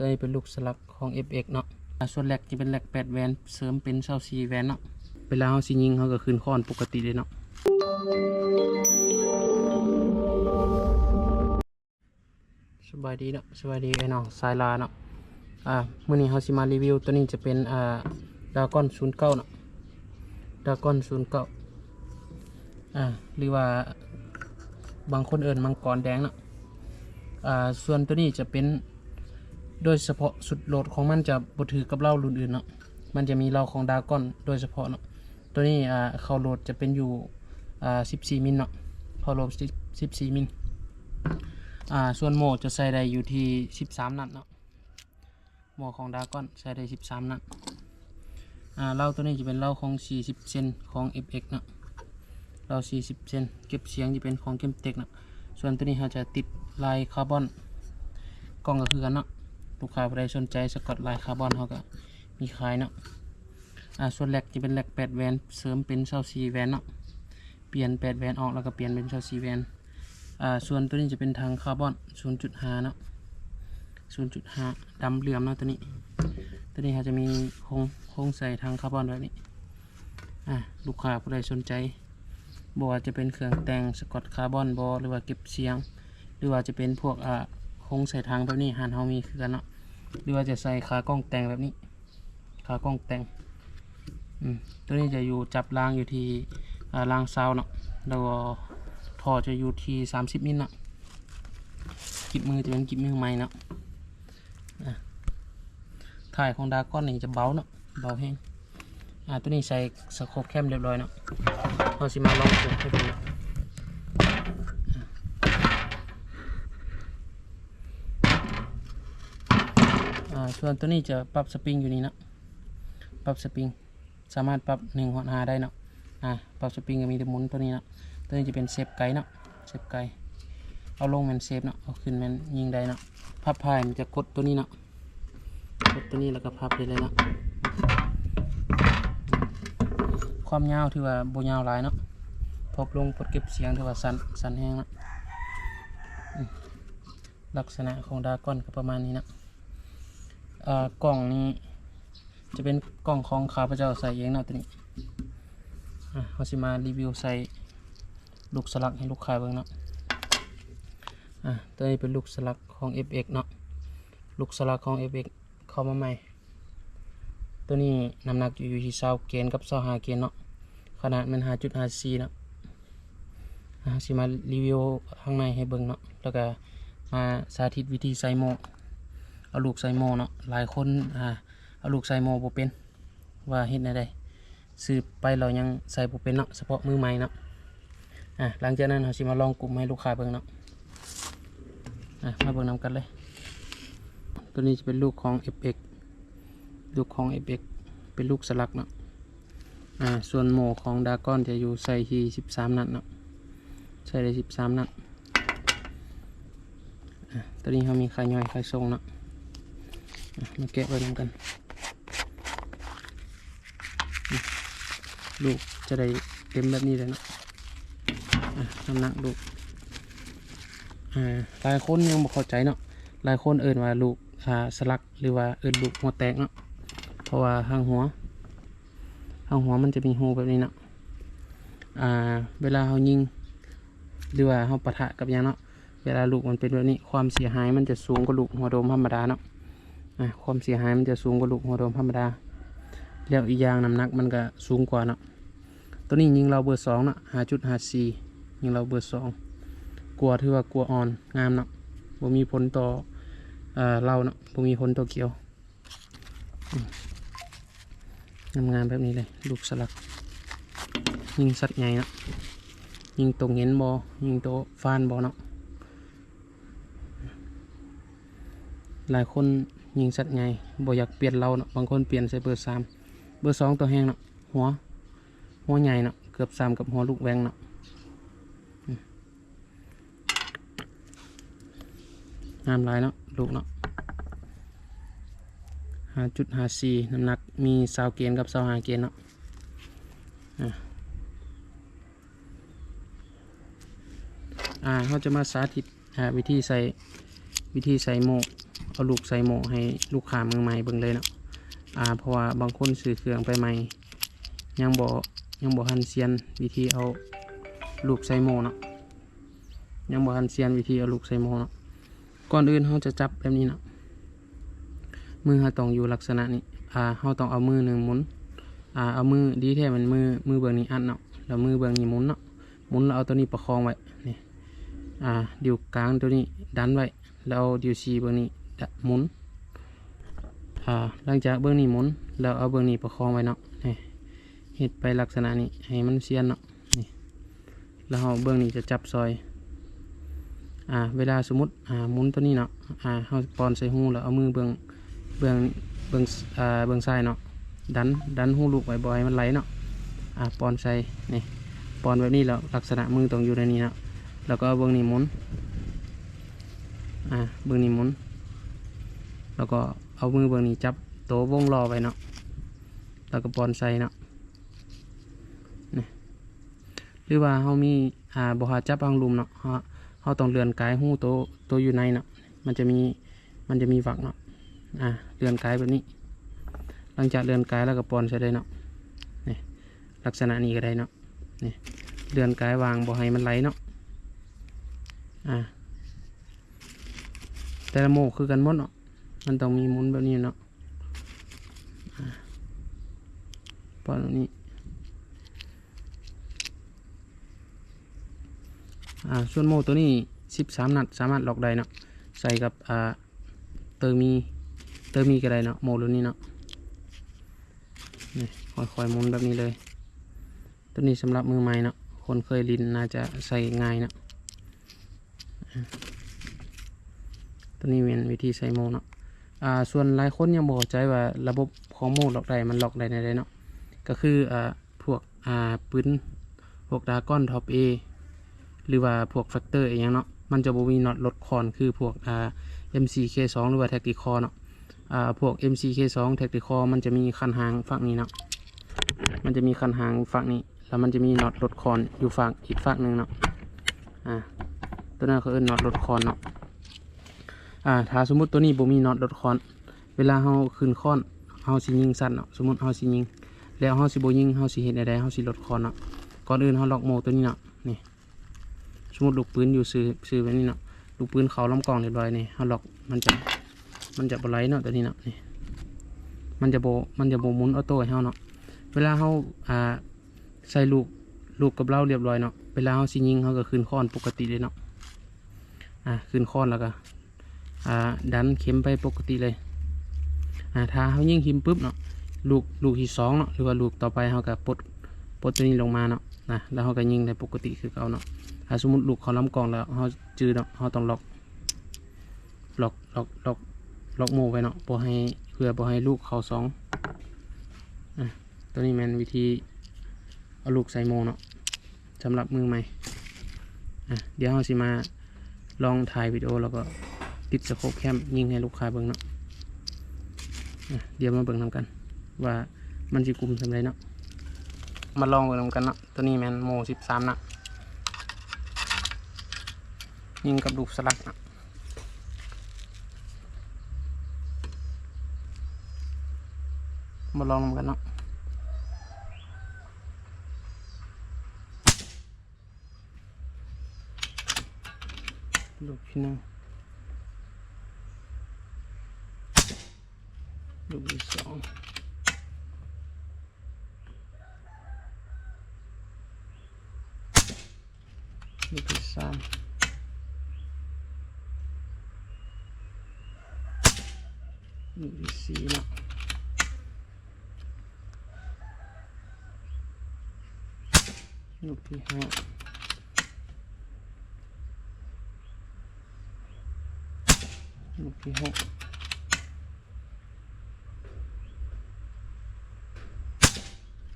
ຕົວນີ້ເປັນລູກສະຫຼັກຂອງເອັຟເອັກເນາະ. ອາ ສ່ວນແລັກຈະເປັນແລັກແປດແຫວນ ເສີມເປັນຊາວສີ່ແຫວນເນາະ. ເວລາເຮົາຊິຍິງ ເຮົາກໍຂຶ້ນຄ້ອນປົກກະຕິເລີຍເນາະ. ສະບາຍດີເນາະ, ສະບາຍດີອ້າຍນ້ອງສາຍລາເນາະ. ອາ ມື້ນີ້ເຮົາຊິມາຣີວິວ ຕົວນີ້ຈະເປັນ ອາ ດຣາກອນສູນເກົ້າເນາະ, ດຣາກອນສູນເກົ້າ ອາ ຫຼືວ່າບາງຄົນເອີ້ນມັງກອນແດງເນາະ. ອາ ສ່ວນຕົວນີ້ຈະເປັນ ໂດຍສະເພາະຊຸດໂຫຼດຂອງມັນຈະບໍ່ຖືກກັບເລົາລຸ້ນອື່ນເນາະ, ມັນຈະມີເລົາຂອງດຣາກອນໂດຍສະເພາະເນາະ. ຕົວນີ້ ອາ ເຂົ້າໂຫຼດຈະເປັນຢູ່ ອາ ສິບສີ່ມິນເນາະ, ເຂົ້າໂຫຼດສິບ ສິບສີ່ມິນ. ອາ ສ່ວນໂມ້ຈະໃສ່ໄດ້ຢູ່ທີ່ສິບສາມນັດເນາະ, ໂມ້ຂອງດຣາກອນໃສ່ໄດ້ສິບສາມນັດ. ອາ ເລົາຕົວນີ້ຈະເປັນເລົາຂອງສີ່ສິບເຊັນຂອງເອັຟເອັກເນາະ, ເລົາສີ່ສິບເຊັນ. ເກັບສຽງຈະເປັນຂອງເກັມເຕັກເນາະ. ສ່ວນຕົວນີ້ເຮົາຈະຕິດລາຍຄາບອນ, ກ້ອງກໍຄືກັນເນາະ, ລູກຄ້າຜູ້ໃດສົນໃຈສະກອດລາຍຄາບອນ ເຮົາກໍມີຂາຍເນາະ. ອາ ສ່ວນແລັກຈະເປັນແລັກແປດແຫວນ ເສີມເປັນຊາວສີ່ແຫວນເນາະ, ປ່ຽນແປດແຫວນອອກ ແລ້ວກໍປ່ຽນເປັນຊາວສີ່ແຫວນ. ອາ ສ່ວນຕົວນີ້ຈະເປັນຖັງຄາບອນສູນຈຸດຫ້າເນາະ, ສູນຈຸດຫ້າ ດຳເຫຼື້ອມເນາະ. ຕົວນີ້ ຕົວນີ້ເຮົາຈະມີໂຄງ ໂຄງໃສ່ຖັງຄາບອນແບບນີ້. ອາ ລູກຄ້າຜູ້ໃດສົນໃຈ ບໍ່ວ່າຈະເປັນເຄື່ອງແຕ່ງສະກອດຄາບອນບໍ ຫຼືວ່າເກັບສຽງ ຫຼືວ່າຈະເປັນພວກ ອາ ໂຄງໃສ່ຖັງແບບນີ້ ຮ້ານເຮົາມີຄືກັນເນາະ, ຫຼືວ່າຈະໃສ່ຂາກ້ອງແຕ່ງແບບນີ້ ຂາກ້ອງແຕ່ງ. ອືມ ຕົວນີ້ຈະຢູ່ ຈັບລາງຢູ່ທີ່ ອາ ລາງຊາວເນາະ, ແລ້ວກໍທໍ່ຈະຢູ່ທີ່ສາມສິບມິນເນາະ. ກິບມືຈະເປັນກິບມືໃໝ່ເນາະ. ອາ ທ້າຍຂອງດຣາກອນນີ້ຈະເບົາເນາະ, ເບົາແຮງ. ອາ ຕົວນີ້ໃສ່ສະໂຄບແຄມຮຽບຮ້ອຍເນາະ, ເຮົາຊິມາລອງກົມໃຫ້ເບິ່ງເນາະ. ອາ ສ່ວນຕົວນີ້ຈະປັບສະປຣິງຢູ່ນີ້ເນາະ, ປັບສະປຣິງ ສາມາດປັບໜຶ່ງຮອດຫ້າໄດ້ເນາະ. ອາ ປັບສະປຣິງກໍມີແຕ່ໝູນຕົວນີ້ເນາະ. ຕົວນີ້ຈະເປັນເຊບໄກເນາະ, ເຊບໄກ. ເອົາລົງແມ່ນເຊບເນາະ, ເອົາຂຶ້ນແມ່ນຍິງໄດ້ເນາະ. ພັບພາຍມັນຈະກົດຕົວນີ້ເນາະ, ກົດຕົວນີ້ແລ້ວກໍພັບໄດ້ເລີຍເນາະ. ຄວາມຍາວຖືວ່າບໍ່ຍາວຫຼາຍເນາະ, ພັບລົງປົດເກັບສຽງຖືວ່າສັ້ນ ສັ້ນແຮງເນາະ. ອືມ ລັກສະນະຂອງດຣາກອນກໍປະມານນີ້ເນາະ. ອາ ກ້ອງນີ້ຈະເປັນກ້ອງຂອງຂ້າພະເຈົ້າໃສ່ເອງເນາະ ຕົວນີ້. ອາ ເຮົາຊິມາຣີວິວໃສ່ລູກສະຫຼັກໃຫ້ລູກຄ້າເບິ່ງເນາະ. ອາ ຕົວນີ້ເປັນລູກສະຫຼັກຂອງເອັຟເອັກເນາະ, ລູກສະຫຼັກຂອງເອັຟເອັກເຂົ້າມາໃໝ່. ຕົວນີ້ນ້ຳໜັກຢູ່ທີ່ຊາວເກນກັບຊາວຫ້າເກນເນາະ, ຂະໜາດແມ່ນຫ້າຈຸດຫ້າສີ່ເນາະ. ເຮົາຊິມາຣີວິວຂ້າງໃນໃຫ້ເບິ່ງເນາະ, ແລ້ວກະມາສາທິດວິທີໃສ່ໂມ້, ເອົາລູກໃສ່ໂມ້ເນາະ. ຫຼາຍຄົນ ອາ ເອົາລູກໃສ່ໂມ້ບໍ່ເປັນ ວ່າເຮັດແນວໃດ, ຊື້ໄປແລ້ວຍັງໃສ່ບໍ່ເປັນເນາະ, ສະເພາະມືໃໝ່ເນາະ. ອາ ຫຼັງຈາກນັ້ນເຮົາຊິມາລອງກົມໃຫ້ລູກຄ້າເບິ່ງເນາະ. ອາ ມາເບິ່ງນຳກັນເລີຍ. ຕົວນີ້ຈະເປັນລູກຂອງເອັຟເອັກ, ລູກຂອງເອັຟເອັກ ເປັນລູກສະຫຼັກເນາະ. ອາ ສ່ວນໂມ້ຂອງດຣາກອນຈະຢູ່ໃສ່ທີ່ສິບສາມນັດເນາະ, ໃສ່ໄດ້ສິບສາມນັດ. ອາ ຕອນນີ້ເຮົາມີຂາຍຍ່ອຍຂາຍສົ່ງເນາະ. ອາ ມາແກະເບິ່ງນຳກັນ. ອາ ລູກຈະໄດ້ເຕັມແບບນີ້ເລີຍເນາະ. ອາ ນ້ຳໜັກລູກ ອາ ຫຼາຍຄົນຍັງບໍ່ເຂົ້າໃຈເນາະ, ຫຼາຍຄົນເອີ້ນວ່າລູກ ອາ ສະຫຼັກ ຫຼືວ່າເອີ້ນລູກຫົວແຕກເນາະ, ເພາະວ່າຫາງຫົວ ຫາງຫົວມັນຈະມີຮູແບບນີ້ເນາະ. ອາ ເວລາເຮົາຍິງ ຫຼືວ່າເຮົາປະທະກັບຫຍັງເນາະ, ເວລາລູກມັນເປັນແບບນີ້ ຄວາມເສຍຫາຍມັນຈະສູງກວ່າລູກຫົວໂດມທຳມະດາເນາະ. ອາ ຄວາມເສຍຫາຍມັນຈະສູງກວ່າລູກຫົວໂດມທຳມະດາ, ແລ້ວອີກຢ່າງນ້ຳໜັກມັນກະສູງກວ່າເນາະ. ຕົວນີ້ຍິງເລົາເບີສອງເນາະ, ຫ້າຈຸດຫ້າສີ່ ຍິງເລົາເບີສອງ ກົວ ຖືວ່າກົວອ່ອນງາມເນາະ, ບໍ່ມີຜົນຕໍ່ ເອີ ເລົາເນາະ, ບໍ່ມີຜົນຕໍ່ກຽວ. ອືມ ງາມໆແບບນີ້ເລີຍ ລູກສະຫຼັກ. ຍິງສັດໃຫຍ່ເນາະ, ຍິງໂຕເຫງັນບໍ ຍິງໂຕຟານບໍເນາະ. ຫຼາຍຄົນຍິງສັດໃຫຍ່ ບໍ່ຢາກປ່ຽນເລົາເນາະ, ບາງຄົນປ່ຽນໃສ່ເບີສາມ ເບີສອງ ຕົວແຮງເນາະ, ຫົວ ຫົວໃຫຍ່ເນາະ, ເກືອບສ່ຳກັບຫົວລູກແຫວ່ງເນາະ. ອືມ ງາມຫຼາຍເນາະ ລູກເນາະ, ຫ້າຈຸດຫ້າສີ່ ນ້ຳໜັກມີຊາວເກນກັບຊາວຫ້າເກນເນາະ. ອາ ອາ ເຮົາຈະມາສາທິດ ອາ ວິທີໃສ່ ວິທີໃສ່ໂມ້ ເອົາລູກໃສ່ໂມ່ໃຫ້ລູກຄ້າມືໃໝ່ເບິ່ງເລີຍເນາະ. ອາ ເພາະວ່າບາງຄົນຊື້ເຄື່ອງໄປໃໝ່ ຍັງບໍ່ ຍັງບໍ່ທັນຊຽນວິທີເອົາລູກໃສ່ໂມ່ເນາະ, ຍັງບໍ່ທັນຊຽນວິທີເອົາລູກໃສ່ໂມ່ເນາະ. ກ່ອນອື່ນເຮົາຈະຈັບແບບນີ້ເນາະ, ມືເຮົາຕ້ອງຢູ່ລັກສະນະນີ້. ອາ ເຮົາຕ້ອງເອົາມືໜຶ່ງໝູນ, ອາ ເອົາມື ດີແທ້ແມ່ນມື ມືເບື້ອງນີ້ອັດເນາະ, ແລ້ວມືເບື້ອງນີ້ໝູນເນາະ, ໝູນແລ້ວເອົາໂຕນີ້ປະຄອງໄວ້ນີ້. ອາ ນິ້ວກາງໂຕນີ້ດັນໄວ້ ແລ້ວເອົານິ້ວຊີ້ເບື້ອງນີ້ໝູນ. ອາ ຫຼັງຈາກເບື້ອງນີ້ໝູນ ແລ້ວເອົາເບື້ອງນີ້ປະຄອງໄວ້ເນາະ, ນີ້ ເຮັດໄປລັກສະນະນີ້ໃຫ້ມັນຊຽນເນາະ ນີ້. ແລ້ວເຮົາເບື້ອງນີ້ຈະຈັບຊອຍ. ອາ ເວລາສົມມຸດ ອາ ໝູນໂຕນີ້ເນາະ, ອາ ເຮົາປ້ອນໃສ່ຮູ ແລ້ວເອົາມືເບື້ອງ ເບື້ອງ ເບື້ອງ ອາ ເບື້ອງຊ້າຍເນາະ ດັນ ດັນຮູລູກໄວ້ ບໍ່ໃຫ້ມັນໄຫຼເນາະ. ອາ ປ້ອນໃສ່ ນີ້ ປ້ອນແບບນີ້ ແລ້ວລັກສະນະມືຕ້ອງຢູ່ໃນນີ້ເນາະ, ແລ້ວກໍເອົາເບື້ອງນີ້ໝູນ ອາ ເບື້ອງນີ້ໝູນ ແລ້ວກໍເອົາມືເບື້ອງນີ້ຈັບໂຕວົງລໍ້ໄວ້ເນາະ, ແລ້ວກໍປ້ອນໃສ່ເນາະ ນີ້. ຫຼືວ່າເຮົາມີ ອາ ບໍ່ຫາຈັບທາງລຸ່ມເນາະ, ເຮົາ ເຮົາຕ້ອງເລື່ອນກາຍຮູໂຕ ໂຕຢູ່ໃນເນາະ, ມັນຈະມີ ມັນຈະມີວັກເນາະ. ອາ ເລື່ອນກາຍແບບນີ້, ຫຼັງຈາກເລື່ອນກາຍແລ້ວກໍປ້ອນໃສ່ເລີຍເນາະ, ນີ້ ລັກສະນະນີ້ກໍໄດ້ເນາະ, ນີ້ ເລື່ອນກາຍວາງບໍ່ໃຫ້ມັນໄຫຼເນາະ. ອາ ແຕ່ລະໂມ່ຄືກັນໝົດເນາະ, ມັນຕ້ອງມີໝູນແບບນີ້ເນາະ. ອາ ປະມານນີ້. ອາ ສ່ວນໂມ່ໂຕນີ້ສິບສາມນັດ ສາມາດລັອກໄດ້ເນາະ, ໃສ່ກັບ ອາ ເຕີມີ ເຕີມີກໍໄດ້ເນາະ, ໂມ່ລຸ້ນນີ້ເນາະ. ນີ້ ຄ່ອຍໆໝູນແບບນີ້ເລີຍ. ໂຕນີ້ສຳລັບມືໃໝ່ເນາະ, ຄົນເຄີຍຫຼິ້ນໜ້າຈະໃສ່ງ່າຍເນາະ. ອາ ໂຕນີ້ແມ່ນວິທີໃສ່ໂມ່ເນາະ. ອາ ສ່ວນຫຼາຍຄົນຍັງບໍ່ເຂົ້າໃຈວ່າລະບົບຂອງໂມ່ລັອກໄດ້ ມັນລັອກໄດ້ແນວໃດເນາະ, ກໍຄື ອາ ພວກ ອາ ປືນພວກດຣາກອນ ທັອບເອ ຫຼືວ່າພວກແຟັກເຕີອີ່ຫຍັງເນາະ, ມັນຈະບໍ່ມີນັອດລົດຄ້ອນຄືພວກ ອາ ເອັມຊີເຄສອງ ຫຼືວ່າແທັກຕິຄໍເນາະ. ອາ ພວກເອັມຊີເຄສອງ ແທັກຕິຄໍ ມັນຈະມີຄັນຫາງຟາກນີ້ເນາະ, ມັນຈະມີຄັນຫາງຟາກນີ້ ແລ້ວມັນຈະມີນັອດລົດຄ້ອນຢູ່ຟາກ ອີກຟາກໜຶ່ງເນາະ. ອາ ໂຕນັ້ນເຂົາເອີ້ນນັອດລົດຄ້ອນເນາະ. ອາ ຖ້າສົມມຸດໂຕນີ້ບໍ່ມີນັອດລົດຄ້ອນ, ເວລາເຮົາຂຶ້ນຄ້ອນ ເຮົາຊິຍິງສັດເນາະ, ສົມມຸດເຮົາຊິຍິງ ແລ້ວເຮົາຊິບໍ່ຍິງ ເຮົາຊິເຮັດແນວໃດ? ເຮົາຊິລົດຄ້ອນເນາະ. ກ່ອນອື່ນເຮົາລັອກໂມ່ໂຕນີ້ເນາະ, ນີ້ ສົມມຸດລູກປືນຢູ່ຊື່ ຊື່ແບບນີ້ເນາະ, ລູກປືນເຂົ້າລຳກ້ອງຮຽບຮ້ອຍນີ້ ເຮົາລັອກ ມັນຈະ ມັນຈະບໍ່ໄຫຼເນາະ ໂຕນີ້ເນາະ, ນີ້ ມັນຈະບໍ່ ມັນຈະບໍ່ໝູນອອໂຕ້ໃຫ້ເຮົາເນາະ. ເວລາເຮົາ ອາ ໃສ່ລູກ ລູກກັບເລົາຮຽບຮ້ອຍເນາະ, ເວລາເຮົາຊິຍິງ ເຮົາກໍຂຶ້ນຄ້ອນປົກກະຕິເລີຍເນາະ. ອາ ຂຶ້ນຄ້ອນແລ້ວກໍ ອາ ດັນເຂັມໄປປົກກະຕິເລີຍ. ອາ ຖ້າເຮົາຍິງຖິ້ມປຶບເນາະ, ລູກ ລູກທີສອງເນາະ ຫຼືວ່າລູກຕໍ່ໄປ ເຮົາກໍປົດ ປົດໂຕນີ້ລົງມາເນາະ ນະ, ແລ້ວເຮົາກໍຍິງໄດ້ປົກກະຕິຄືເກົ່າເນາະ. ຖ້າສົມມຸດລູກເຂົ້າລຳກ້ອງແລ້ວ ເຮົາຈື່ເນາະ, ເຮົາຕ້ອງລັອກ ລັອກ ລັອກ ລັອກ ລັອກໂມ່ໄວ້ເນາະ, ບໍ່ໃຫ້ ເພື່ອບໍ່ໃຫ້ລູກເຂົ້າຊ່ອງ. ອາ ໂຕນີ້ແມ່ນວິທີເອົາລູກໃສ່ໂມ່ເນາະ ສຳລັບມືໃໝ່. ອາ ດຽວເຮົາຊິມາລອງຖ່າຍວິດີໂອ ແລ້ວກໍຕິດສະໂຄບແຄມຍິງໃຫ້ລູກຄ້າເບິ່ງເນາະ. ອາ ດຽວມາເບິ່ງນຳກັນວ່າມັນຊິກຸມສ່ຳໃດເນາະ, ມາລອງເບິ່ງນຳກັນເນາະ. ໂຕນີ້ແມ່ນໂມ່ສິບສາມນະ, ຍິງກັບລູກສະຫຼັກນະ. ມາລອງນຳກັນເນາະ. ລູກທີໜຶ່ງ ລູກທີສອງ ລູກທີສາມ ລູກທີສີ່ເນາະ. ລູກທີຫ້າ ລູກທີຫົກ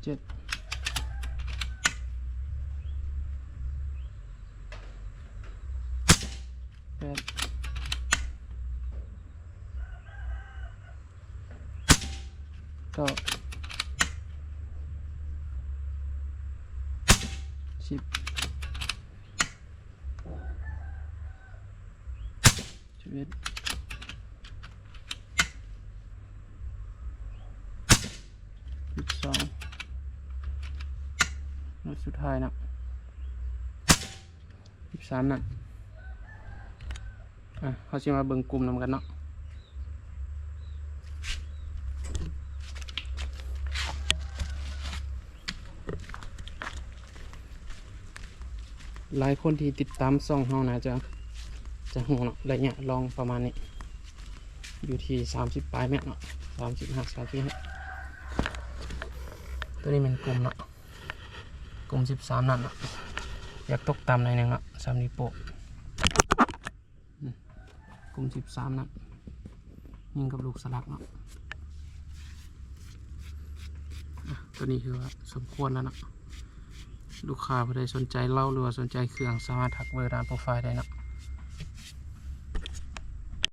ເຈັດ ແປດ ເກົ້າ ສິບ ສິບເອັດ ສິບສອງ ນັດສຸດທ້າຍເນາະ ສິບສາມ ນັດ. ອ່ະ ເຮົາຊິມາເບິ່ງກຸ່ມນຳກັນເນາະ. ຫຼາຍຄົນທີ່ຕິດຕາມຊ່ອງເຮົາໜ້າຈະ ຈະຮູ້ເນາະ ໄລຍະລອງປະມານນີ້ ຢູ່ທີ່ສາມສິບປາຍແມັດເນາະ ສາມສິບຫ້າ ສາມສິບຫົກ. ໂຕນີ້ແມ່ນກຸ່ມເນາະ ກຸ່ມສິບສາມ ນັດເນາະ ຢາກຕົກຕ່ຳໜ້ອຍໜຶ່ງເນາະ ສາມນິ້ວໂປ້ງ. ອືມ ກຸ່ມສິບສາມ ນັດ ຍິງກັບລູກສະຫຼັກເນາະ. ອ່ະ ໂຕນີ້ຄືວ່າສົມຄວນແລ້ວເນາະ ລູກຄ້າຜູ້ໃດສົນໃຈເລົາ ຫຼືວ່າສົນໃຈເຄື່ອງ ສາມາດທັກເບີຕາມໂປຣໄຟໄດ້ເນາະ.